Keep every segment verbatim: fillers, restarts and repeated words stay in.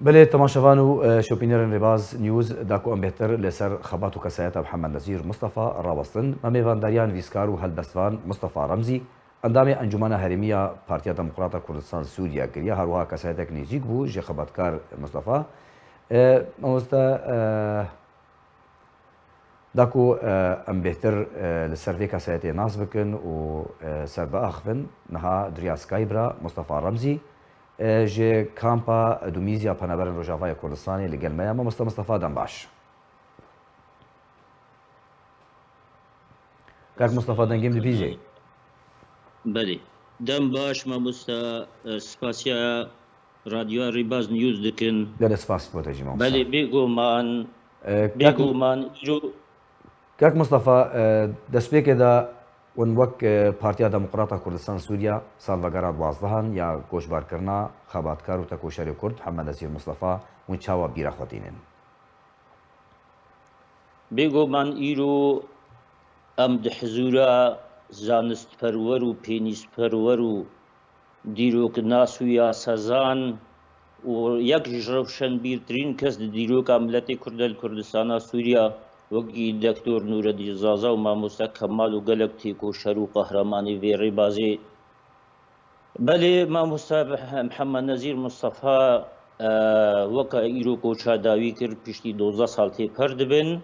Belê, temaşevan û, e, şopînerên Rêbaz News, da ku em bêhtir li ser xebat û kesayeta Mihemed Nezîr Mustafa rawestin, me mêvandariya nivîskar û helbestvan Mustafa Remzî, endamê Encûmena Herêmî ya Partiya Demokrata Kurdistan Sûriye kiriye, her wiha kesayetek nêzîk bû ji xebatkar Mustafa. E, mamoste, e, Da ku, e, em bêhtir, e, li ser vê kesayetê nas bikin û, e, ser biaxivin, niha di riya Skype re Mustafa Remzî, e, ji kampa Dumîz ya Penaberên Rojavayê Kurdistanê li gel me ye. Mamoste Mustafa, dem baş. Kak Mustafa, dengê min dibîzê? Belê. Dem baş, mamoste, e, spasiya Radyoya Rêbaz News dikin. Gelek spas bo te jî, mamoste. Belê, bêguman, E, kak, bêguman îro Kak Mustafa, e, destpêkê de hûn wek, e, Partiya Demokrata Kurdistan Sûriye salvegera duwazdehan ya koçbarkirina xebatkar û tekoşerê Kurd Mihemed Nezîr Mustafa hûn çawa bîra xwe tînin? Bêguman îro em di hizûra zanistperwer û pênîzperwer û dîroknas û yasazan û yek ji rewşenbîrtirîn kes di dîroka miletê Kurd e li Kurdistana Sûriya, wekî Doktor Nûredîn Zaza û Mamoste Kemal û gelek têkoşer û qehremanê vê rêbazê. Belê, Mamoste Mihemed Nezîr Mustafa, e, weke îro koça dawî kir, piştî dozdeh sal têper dibin.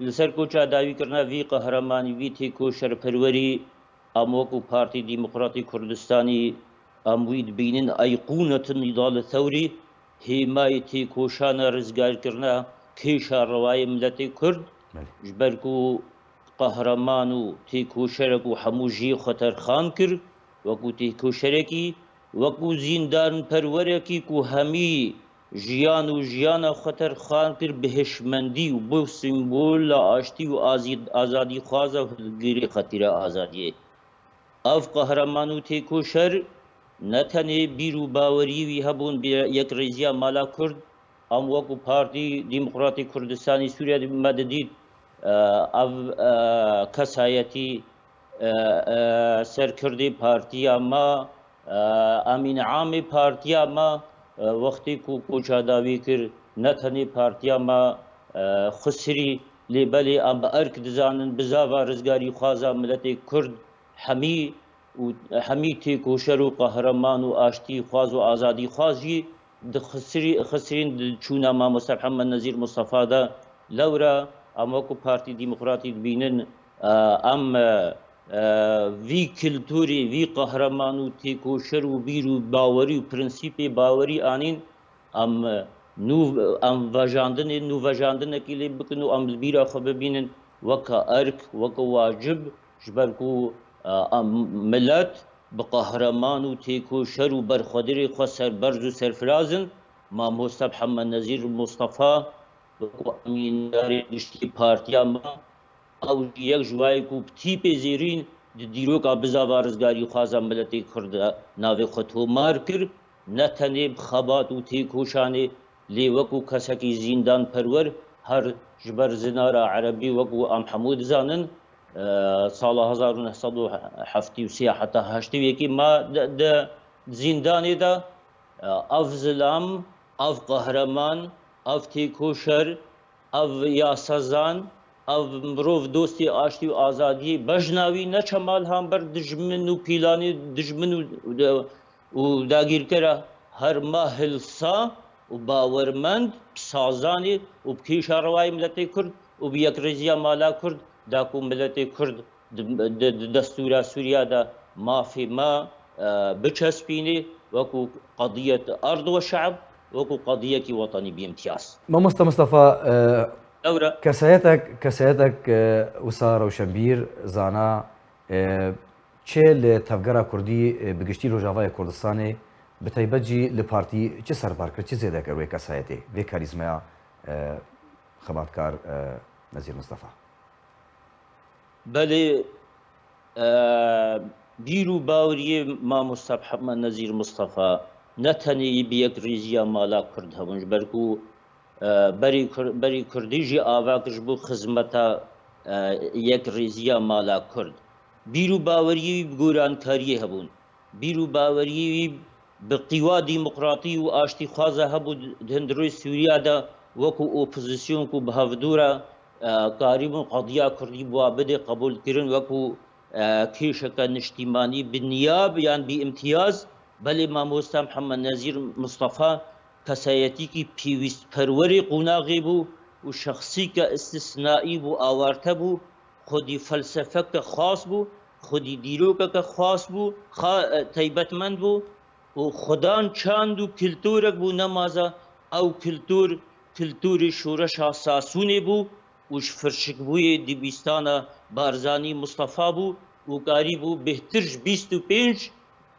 Li ser koça dawîkirina vî qehremanî, vî têkoşerperwerî, em wekû Partî Demokratî Kurdistanî, em wî dibînin eyqûnetin nîdali thewrî, hêmayê têkoşana rizgarkirina kêşa rewayê miletê Kurd, Belê. Ji ber ku qehreman û têkoşerek û hemû jiyê xwe terxan kir, wekû têkoşerekî, wekû zîndanperwerekî ku hemî jiyan û jiyana xwe terxan kir, bi hişmendî û bi sîmbol la aştî û azî-, azadîxwaza hilgirê xetîra azadiyê. Ev qehreman û têkoşer ne tenê bîr û baweriyê wî hebûn bi yekrêziya mala Kurd, em wekû Partî Demokratî Kurdistanî Sûriye me didît, e, ev, e, kesayetî, e, e, serkirdê partiya me, e, emîn amê partiya me, e, wextê ku koça dawî kir, ne tenê partiya me, e, xisirî, lê belê em bi erk dizanin, bizava rizgarîxwaza miletê Kurd hemî û hemî têkoşer û qehreman û aştîxwaz û azadîxwaz jî di xisirî-, xisirîn di çûna Mamoste Mihemed Nezîr Mustafa de. Lewra em wekû Partî Demokratî dibînin, e, em, e, e, vî kilturê, vî qehreman û têkoşer û bîr û bawerî û prensîpê bawerî anîn, em, e, nû, em vejandinê, nû vejandinekî lê bikin û em li bîra xwe bibînin weke erk, weke wacib, ji ber ku, e, em milet bi qehreman û têkoşer û berxwedirê xwe serberz û serfiraz in. Mamoste Mihemed Nezîr Mustafa, wekû emîndarê giştî partiya me, ew jî yek ji wayê ku bi tîpê zêrîn di dîroka bizava rizgarîxwaza miletê Kurd de navê xwe tomar kir, ne tenê bi xebat û têkoşanê, lê wekû kesekî zîndanperwer, her ji ber zinara erebî, wekû em hemû dizanin, e, sala hezar û neh sed û heftê û sê heta heştê û yekê ma di, di zîndanê de, e, ev zilam, ev qehreman, ev têkoşer, ev yasazan, ev mirov dostê aştî û azadiyê, bejna wî ne çemal hamber dijmin û pîlanê dijmin û, û dagîrkera, her ma hilsa û bawermend bi sazanê û bi kêşa rewayê miletê Kurd û bi yekrêziya mala Kurd, da ku miletê Kurd di, di, di destûra Sûriya de mafê me, e, biçespînê, wekû qediyet erd we şe'b, wekû qediyekî wetenî bi îmtiyaz. Mamoste Mustafa, e, Lewra. kesayetek, kesayetek, e, wisa rewşenbîr, zana, e, çi li tevgera Kurdî, e, bi giştî Rojavayê Kurdistanê, bi taybet jî li partî çi serbar kir, çi zêde kir wê kesayetê, vê karîzmaya, e, xebatkar, e, Nezîr Mustafa? Belê, e, bîr û baweriyê Mamoste Mihemed Nezîr Mustafa ne tenê yî bi yekrêziya mala Kurd hebûn, ji ber ku, e, berî Kur-, berî Kurdî jî ava kir ji bo xizmeta, e, yekrêziya mala Kurd. Bîr û baweriyê wî bi gorankariyê hebûn. Bîr û baweriyê wî bi qîwa demokratî û aştîxwaza hebû di hundirê Sûriya de wekû opozîsyon ku bi hevdû re, e, karîbûn qediya Kurdî bi wa bidê qebûlkirin wekû, e, kêşeke niştîmanî bi niyab yan bi îmtiyaz. Belê mamosta Mihemed Nezîr Mistefa kesayetîkî pêwîstperwerê qonaxê bû û şexsîke îstisnaî bû, awarte bû. Xwedî felsefeke xas bû, xwedî dîrokeke xas bû, xa-, e, taybetmend bû û xwedan çand û kiltorek bû nemaza. Ew kiltor, kiltorê şoreşa Sasûnê bû û ji firşikbûyê dibîstana Barzanî Mistefa bû û karîbû bêhtir ji bîst û pênc,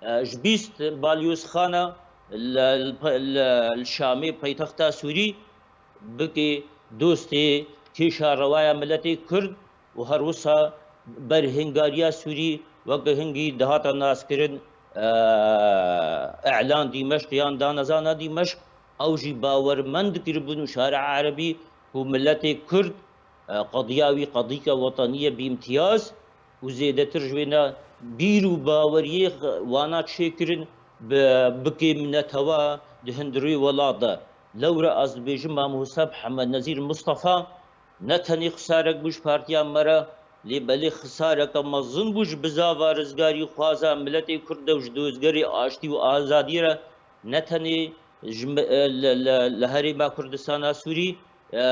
e, ji bîst balyozxana li, li, li, li Şamê paytexta Sûrî bike dostê kêşa rewaya miletê Kurd û her wisa berhingariya Sûrî weke hingî dihata naskirin, e, îlan Dîmeşq yan danezana Dîmeşq, ew jî bawermend kiribûn û şara Erebî ku miletê Kurd, e, qediya wî qedîke wetenî ye bi îmtiyaz û zêdetir ji wêna bîr û baweriyê wana çêkirin bi bikê minetewa di hundirê welat de. Lewra ez dibêjim mamosta Mihemed Nezîr Mistefa ne tenê xisarek bû ji partiya me re, lê belê xisareke mezin bû ji bizava rizgarîxwaza miletê Kurd de û ji dozgerê aştî û azadiyê re ne tenê ji me-, e, li, li, li herêma Kurdistana Sûrî, e,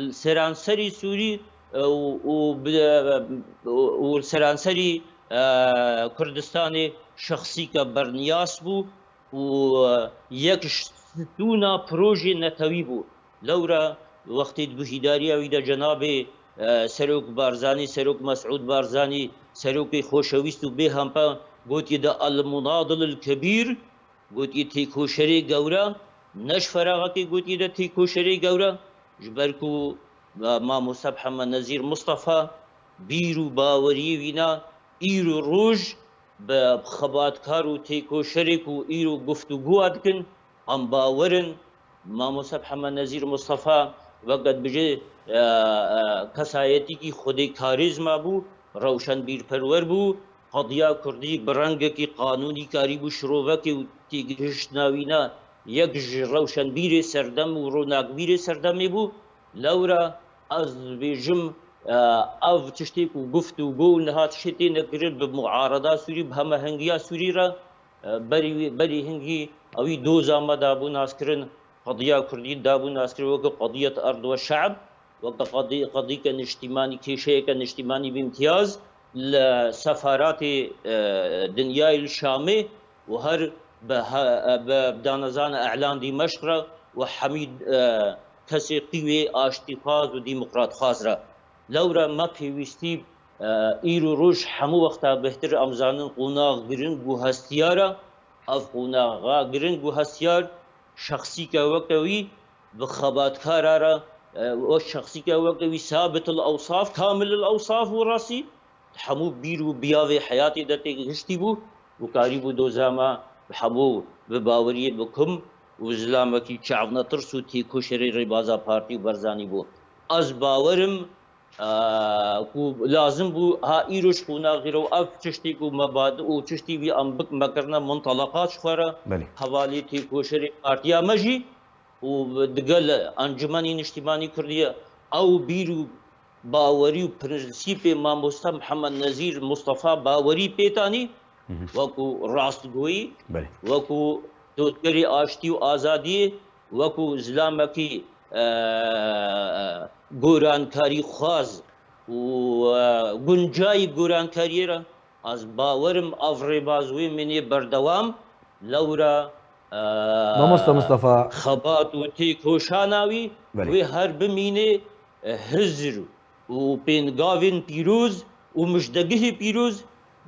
li seranserî Sûrî, e, û, û bi, e, û, û li seranserî, e, Kurdistanê şexsîke berniyas bû û, e, yek ji stûna projê netewî bû. Lewra wextê di guhîdariya wî de cenabê, e, Serok Barzanî, Serok Mesûd Barzanî, serokê xoşewîst û bêhempa gotiye de El Munadil El Kebîr, gotiye têkoşerê gewre, ne ji feraxekê gotiye de têkoşerê gewre, ji ber ku, e, mamoste Mihemed Nezîr Mistefa bîr û baweriyê wîna îro roj bi xebatkar û têkoşerê ku îro guftûgoya dikin, em bawer in, mamoste Mihemed Nezîr Mistefa weke dibêje, e, e, kesayetîkî xwedê karîzma bû, rewşenbîrperwer bû, qediya Kurdî bi rengekî qanûnî karîbû şirovekê û têgihiştina wî ne yek ji rewşenbîrê serdem û ronakbîrê serdemê bû. Lewra ez dibêjim, e, ev tiştê ku guftûgo û niha tiştê têne kirin bi muarada Sûrî, bi hemehengiya Sûrî re, e, berî wî, berî hingî ewî doza me dabû naskirin, qediya Kurdî dabû naskirin weke qediyet erd we şe'b, weke qedî-, qedîke niştîmanî, kêşeyeke niştîmanî bi îmtiyaz li sefaratê, e, dinyayê li Şamê û her bi he-, bi danezana îlan Dîmeşq re û hemî, e, kesê qîwê aştîxwaz û demokratxwaz re. Lewra me pêwîstî, e, îro roj hemû wexta bêhtir em zanin qonax giring û hestiyar e. Ev qonaxa giring û hestiyar şexsîke weke wî bi xebatkara re, e, wek şexsîke weke wî sabit el ewsaf, kamil el ewsaf û rasî, di hemû bîr û biyavê heyatê de têgihiştî bû û karîbû doza me bi hemû bi baweriyê bi kum û zilamekî çavnetirs û têkoşerê rêbaza partî û Barzanî bû. Ez bawer im, e, ku lazim bû ha îro ji qonaxê re û ev tiştê ku me bad û tiştê wî em bik me kirine munteleqat ji xwe re, Belê. hevalê têkoşerê partiya me jî û digel Encûmenî Niştîmanî Kurdî ye. Ew bîr û bawerî û prensîpê mamoste Mihemed Nezîr Mistefa bawerî pê tanî, Hı hı. wekû rastgoyî, Belê. wekû dotgerê aştî û azadiyê, wekû zilamekî, e, gorankarîxwaz û, e, guncayî gorankariyê re, ez bawer im ev rêbaz wê mînê berdewam, lewra, e, Mamoste Mistefa. xebat û têkoşana wî, Belê. wê her bimînê, e, hizr û pêngavên pîroz û mijdegihê pîroz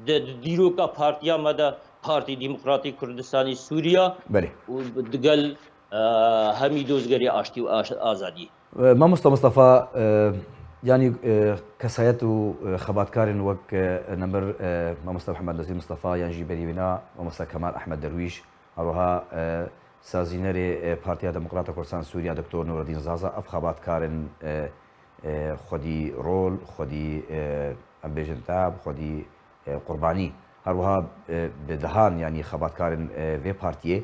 di, di dîroka partiya me de, Partî Demokratîk Kurdistanê Sûriya Belê. û digel, e, hemî dozgerê aştî û aş-, azadî. E, Mamoste Mistefa, e, yanî, e, kesayet û, e, xebatkarên wek, e, nemir, e, Mamoste Mihemed Nezîr Mistefa yan jî berî wîna Mamoste Kemal Ehmed Derwîş, Her wiha, e, sazînerê, e, Partiya Demokrata Kurdistan Sûriya Doktor Nureddîn Zaza ev xebatkarên, e, e, xwedî rol, xwedî, e, em bêjin tab, xwedî, e, qurbanî Her wiha, e, bi dehan, yanî xebatkarên, e, vê partiyê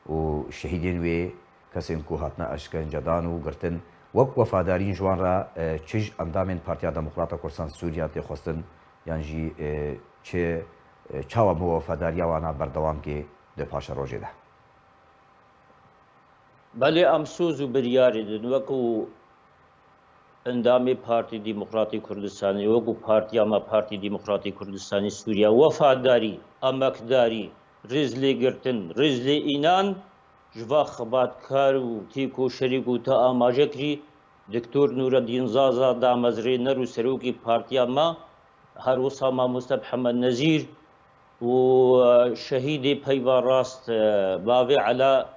û şehîdên wê, kesên ku hatine eşkencedan û girtin, wek wefadarîn ji wan re, e, çi ji endamên Partiya Demokrata Kurdistan Sûriya tê xwestin, yan jî, e, çi, e, çawa bi wefadariya wan a berdewam kê di paşerojê de? Belê, em soz û biryarê din, wekû endamê Partî Demokratî Kurdistanê, wekû partiya me Partî Demokratî Kurdistanê Sûriya, wefadarî, emekdarî, rêzlêgirtin, rêzlêînan ji va xebatkar û têkoşerê ku te amaje kirî, Doktor Nûreddîn Zaza, damezrêner û serokê partiya me, her wisa mamoste Mihemed Nezîr û, e, şehîdê peyva rast, e, bavê Ela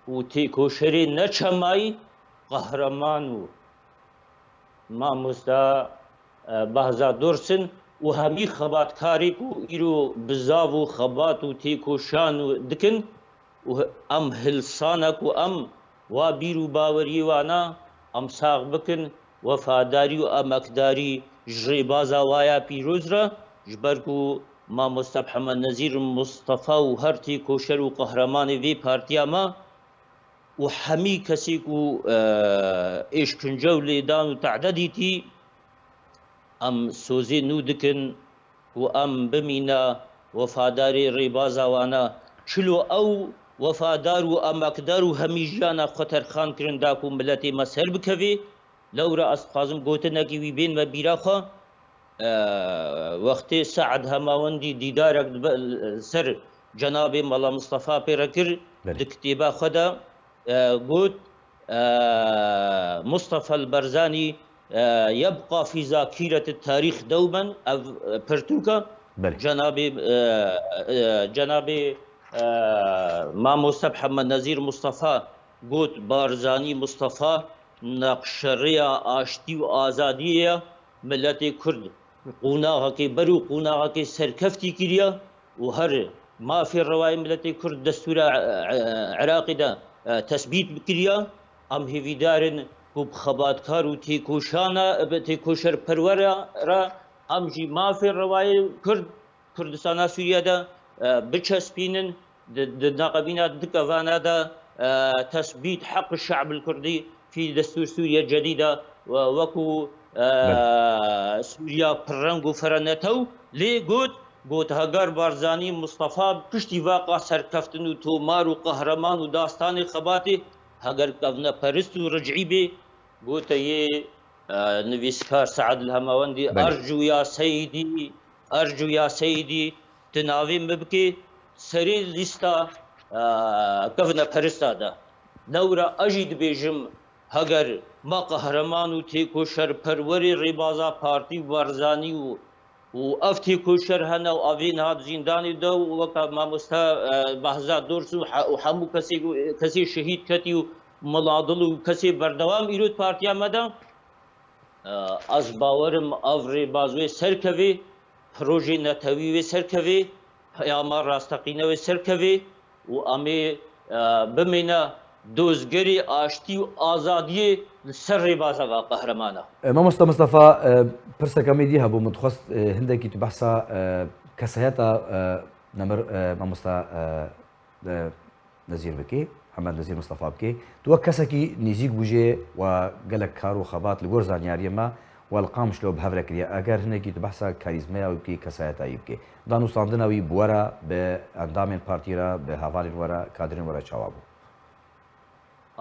û têkoşerê neçemayî, qehreman û mamoste, e, Behzat Dursun û hemî xebatkarê ku îro bizav û xebat û têkoşan û dikin û em hilsana ku em wa bîr û baweriyê wana em sax bikin, wefadarî û emekdarî ji rêbaza waya pîroz re, ji ber ku mamoste Mihemed Nezîr Mustafa û her têkoşer û qehremanê vê partiya me û hemî kesê ku, e, êşkince û lêdan û te'de dîtî, em sozê nû dikin ku em bimîne wefadarê rêbaza wana. Çilo ew wefadar û emekdar û hemî jiyana xwe terxan kirin da ku miletê me ser bikevê. Lewra ez dixwazim gotinekî wî bên me bîra xwe. E, wextê Se'd Hemawendî dîdarek dibe-, ser cenabê Mela Mistefa pê re kir, Belê. di kitêba xwe de, e, got, e, Mustafa el-Barzanî, e, yebqa fî zakîreti tarîx dewmen, ev, e, pirtûka Belê. cenabê, e, e, cenabê, e, mamoste Mihemed Nezîr Mustafa got, Barzanî Mustafa neqşerêya aştî û azadiyê ye, miletê Kurd qonaxekê ber û qonaxekê serkeftî kiriye û her mafê rewayê miletê Kurd destûra, e, e, Iraqê de, e, tesbît kiriye. Em hêvîdar in ku bi xebatkar û têkoşana, bi têkoşerperwera re em jî mafê rewayê Kurd Kurdistana Sûriye de, e, biçespînin, di, di neqebîna du kevana de, e, tesbît heq şe'bil kurdî fî destûr Sûriye cedîd e, we-, wekû, e, Belê. Sûriya pirreng û ferenetew lê got, got, heger Barzanî Mustafa piştî vaqa serkeftin û tomar û qehreman û dastanê xebatê, heger kevneperist û ricî bê, gote yê, e, nivîskar Se'd el-Hemawendî, Belê. Ercu ya Seydî, Ercu ya Seydî, tu navê min bikê serê lîsta, e, kevneperista de. Lewra ez jî dibêjim, heger me qehreman û têkoşerperwerê rêbaza partî û Barzanî û û ev têkoşer hene û ev ê niha di zîndanê de û weke mamoste, e, Behzat Dors û he-, û hemû kesê, kesê şehîd ketî û miladil û kesê berdewam îro di partiya me de. E, ez bawerim ev rêbaz wê serkevê, projê netewî wê serkevê, peyama rasteqîne wê serkevê û em ê, e, bimîne dozgerê aştî û azadiyê li ser rêbaza va qehremana. E, Mamoste Mistefa, e, pirseke me dî hebû, min dixwest, e, hindekî tu behsa, e, kesayeta, e, nemir, e, mamoste, e, e, Nezîr bikî, Hemed Nezîr Mistefa bikî. Tu wek kesekî nêzîk bû jê we gelek kar û xebat li gor zanyariyê me we li Qamişlo bi hev re kiriye. Eger hinekî tu behsa karîzmeya wî bikî, kesayeta wî bikî. Danûstandina wî bi we re, bi endamên partî re, bi hevalên we re, kadrên we re çawa bû?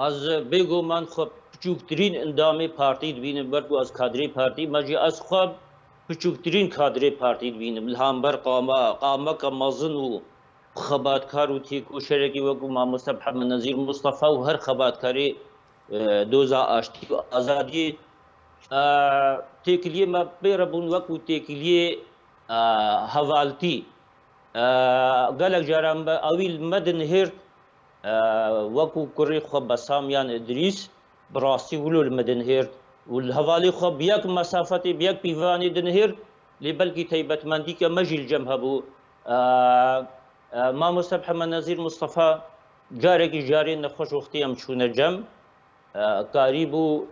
Ez bêguman xwe piçûktirîn endamê partî dibînim, ber ku ez kadrê partî me jî, ez xwe piçûktirîn kadrê partî dibînim. Li hember qama, qameke mezin û xebatkar û têkoşerekî wekû mamoste Mihemed Nezîr Mustafa û her xebatkarê, e, doza aştî û azadiyê, e, têkiliyê me pê re bûn wekû têkiliyê, e, hevaltî. E, gelek caran be ewî li me dinihêrt, e, wekû kurê xwe Besamiyan Idrîs, bi rastî wilo li me dinihêrt û li hevalê xwe bi yek mesafetê, bi yek pîvanê dinihêrt, lê belkî taybetmendîke me jî li cem hebû. E, e, mamoste Mihemed Nezîr Mustafa carekî carê nexweş wextê em çûne cem, e, karîbû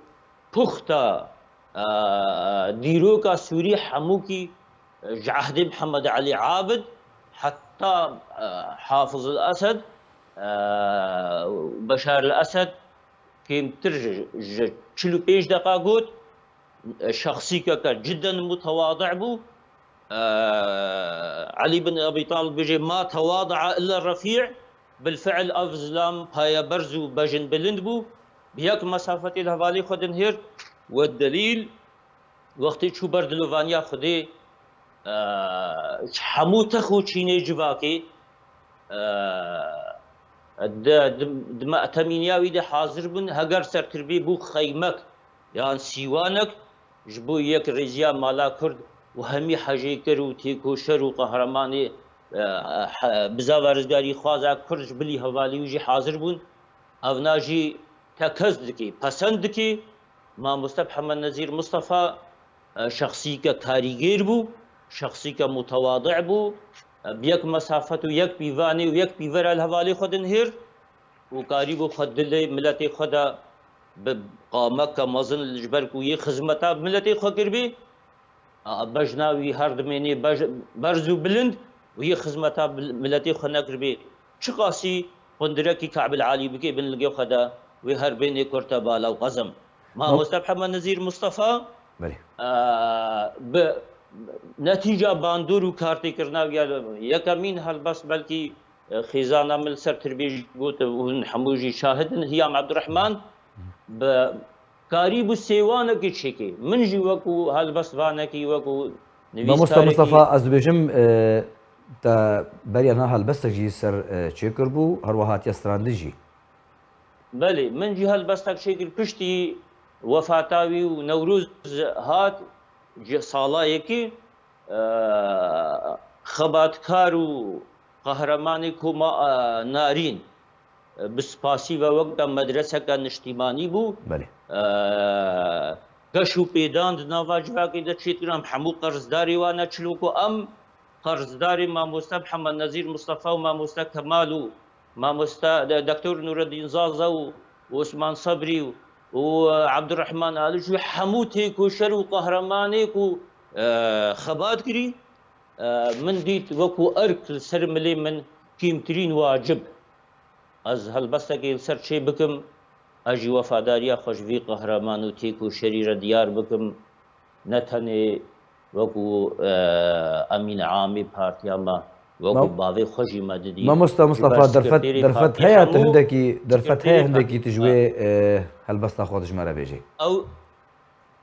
puxta, e, dîroka Sûrî hemûkî, e, ji ehdê Mihemed Elî Abid Heta, e, Hafiz el-Esed, e, Beşar el-Esed kêmtir ji, ji çil û pênc deqa got, e, şexsîkeke cidden mutewadi bû. E, Elî bin Ebî Talib bêje, "Ma tewada'a illa refî'", bilfi'l ev zilam paye berz û bejin bilind bû. Bi yek mesafetê li hevalê xwe dinhêrt. We delîl, wextê çû ber dilovaniya Xwedê, e, ji hemû tex û çînê civakê, e, di, di, di me'temîniya wî de hazir bûn, heger serkirbî bû xeymek yan sîwanek, ji bo yek rêziya mala Kurd û hemî hejêkir û têkoşer û qehremanê, e, he-, bizava rizgarîxwaza Kurd ji bilî hevalî wî jî hazir bûn. Evna jî tekez dikê, pesend dikê. Mamoste Mihemed Nezîr Mistefa, e, şexsîke karîgêr bû, şexsîke mutewadi bû. E, bi yek mesafet û yek pîvanê û yek pîvera li hevalê xwe dinhêr û karîbû xwe dilê miletê xwe de bi qameke mezin ji ber ku yê xizmeta miletê xwe kiribê. A, bejna wî her dimênê bej-, berz û bilind û yê xizmeta bil-, miletê xwe nekiribê. Çiqasî qundirekî Kabil Alî bikê bin ligê xwe de, wê her bênê kurte bala û qezim. Mamoste Mihemed Nezîr Mistefa, Belê. a, bi netîca bandor û kartêkirina wî ya yekemîn helbest belkî, e, xêzana min li ser tirbê jî got, hûn hemû jî şahid in, Hiyam Ebdurrehman, bi karîbû sêwanekê çêkê. Min jî wekû helbestvanekî, wekû Mamoste nivîskarekî Mistefa, ez dibêjim, e, te beriya niha helbestek jî ser, e, çêkiribû, her wiha hatiye strandin jî. Belê, min jî helbestek çêkir piştî wefata wî û Newroz hat, ji sala yekê, e, xebatkar û qehremanê Koma, e, Narîn, e, bi spasî ve weke medreseke niştîmanî bû. Belê. E, geş û pêdan di nava civakê de çêdikirin, em hemû qerzdarê wan ne, çilo ku em qerzdarê mamoste Mihemed Nezîr Mistefa û mamoste Kemal û mamoste de-, Doktor Nureddîn Zaza û Osman Sebrî û, û, e, Ebdurrehman Aliş û hemû têkoşer û qehremanê ku, e, xebat kirî, e, min dît wekû erk li ser milê min kêmtirîn wacib. Ez helbestekê li ser çê bikim, ez jî wefadariya xwe ji vî qehreman û têkoşerî re diyar bikim. Ne tenê wekû, e, emîn amê partiya me, wekû Mam-, bavê xwe jî me didî. Mamosta Ji ber Mistefa, derfet, skreptêrê derfet partiya heye tu hemû hindekî, derfet heye skreptêrê hindekî tu ji partiya wê, e, helbesta xwe de ji me re bêjî. Ew,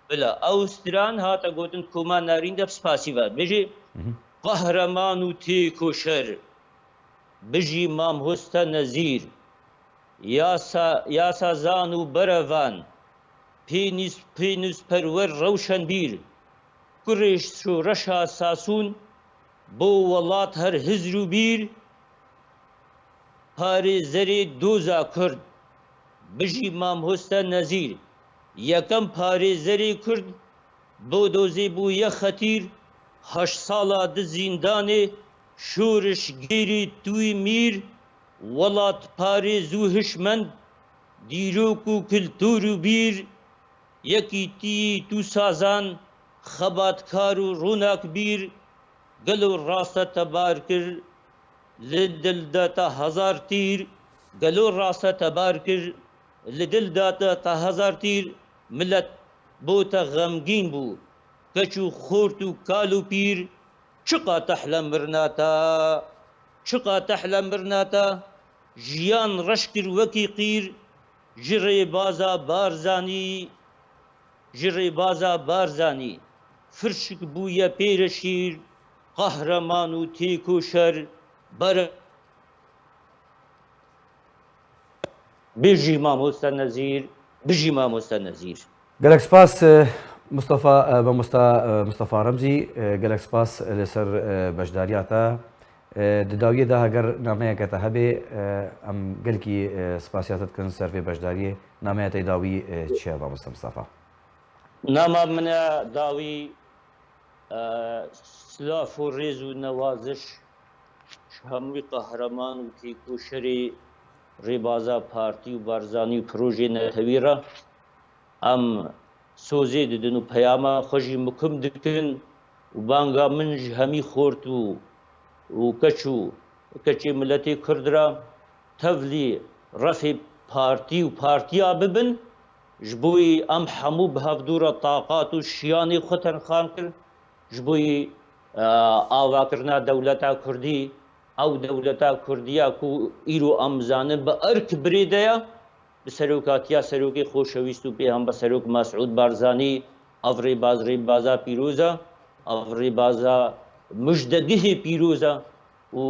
bila, ew stran hate gotin Koma Narîn de spasî ve. Bêjî, Mhm. Qehreman û têkoşer, bijî Mamoste Nezîr, yasa, yasazan û berevan, pênîz, pênîzperwer rewşenbîr, kurê şoreşa Sasûn, bo welat her hizr û bîr, parêzerê doza Kurd, bijî Mamoste Nezîr, yekem parêzerê Kurd, bo dozê bûye xetîr, heşt sala di zîndanê, şoriş gêrî tu wî mîr, welat parêz û hişmend, dîrok û kultur û bîr, yekîtî tu sazan, xebatkar û ronakbîr, gelo raste te bar kir, li dil de te hezar tîr, gelo raste te bar kir, li dil de te, te hezar tîr, milet bo te xemgîn bû, keç û xort û kal û pîr, çiqa tehle mirina te, çiqa tehle mirina te, jiyan reş kir wekî qîr, ji rêbaza Barzanî, ji rêbaza Barzanî, firşik bûye pêre şîr, qehreman û têkoşer, ber-, Bijî Mamoste Nezîr, bijî Mamoste Nezîr. Gelek spas, e, Mustafa, e, mamosta, e, Mustafa Remzî, e, gelek spas li ser, e, beşdariya te. E, di dawiyê de heger nameyeke te hebe, e, em gelkî, e, spasiya te dikin ser vê beşdariyê. Nameya te dawî, e, çi ye, mamosta Mustafa? Nama min e dawî, e, silav û rêz û newaziş ji hemû qehreman û têkoşerê rêbaza partî û Barzanî û projê netewî re. Em sozê didin û peyama xwe jî mukim dikin û banga min ji hemî xort û û keç û keçê miletê Kurd re tevlî refê partî û partiya bibin, ji bo wî em hemû bi hevdû re taqat û şiyanê xwe tenxan kir, ji bo wî, e, avakirina dewleta Kurdî, ew dewleta Kurdî ya ku îro em zanin bi erk birê de ye, bi serokatiya serokê xoşewîst û pêhan be serok Mesûd Barzanî, ev rêbaz rêbaza pîroz e, ev rêbaza mijdegihê pîroz e û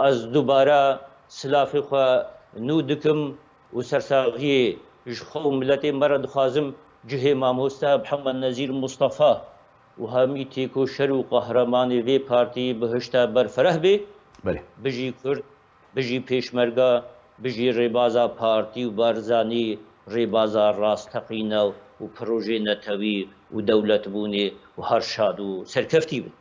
ez dubare silafê xwe nû dikim û sersaxiyê ji xwe û miletê me re dixwazim cihê mamoste Mihemed Nezîr Mustafa û hemî têkoşer û qehremanê vê partî bihişte berfereh bê. Belê. Bijî Kurd, bijî Pêşmerga, bijî rêbaza partî û Barzanî, rêbaza rasteqîne û projê netewî û dewletbûnê û her şad û serkeftî bin.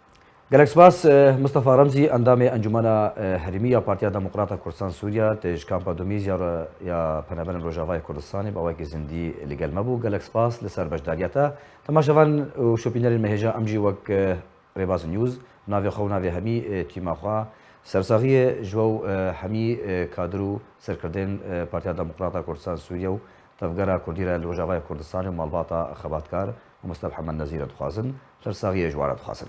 Gelek spas, eh, Mustafa Remzî, endamê Encûmena, eh, Herêmî ya Partiya Demokrata Kurdistan Sûriye, tê ji kampa Dumîz ya re-, ya Penaberin Rojavayê Kurdistanê bi awayekî zindî li gel me bû. Gelek spas li ser beşdariya te. Temaşevan û şopînerên me hêja em jî wek, eh, Rêbaz News, navê xwe û navê hemî, eh, tîma xwe, sersaxiyê ji we û, eh, hemî, eh, kadir û serkirdên, eh, Partiya Demokrata Kurdistan Sûriye û Tevgera Kurdî re li Rojavayê Kurdistanê û malbata xebatkar Mamoste Mihemed Nezîr re dixwazin. Sersaxiyê ji we re dixwazin.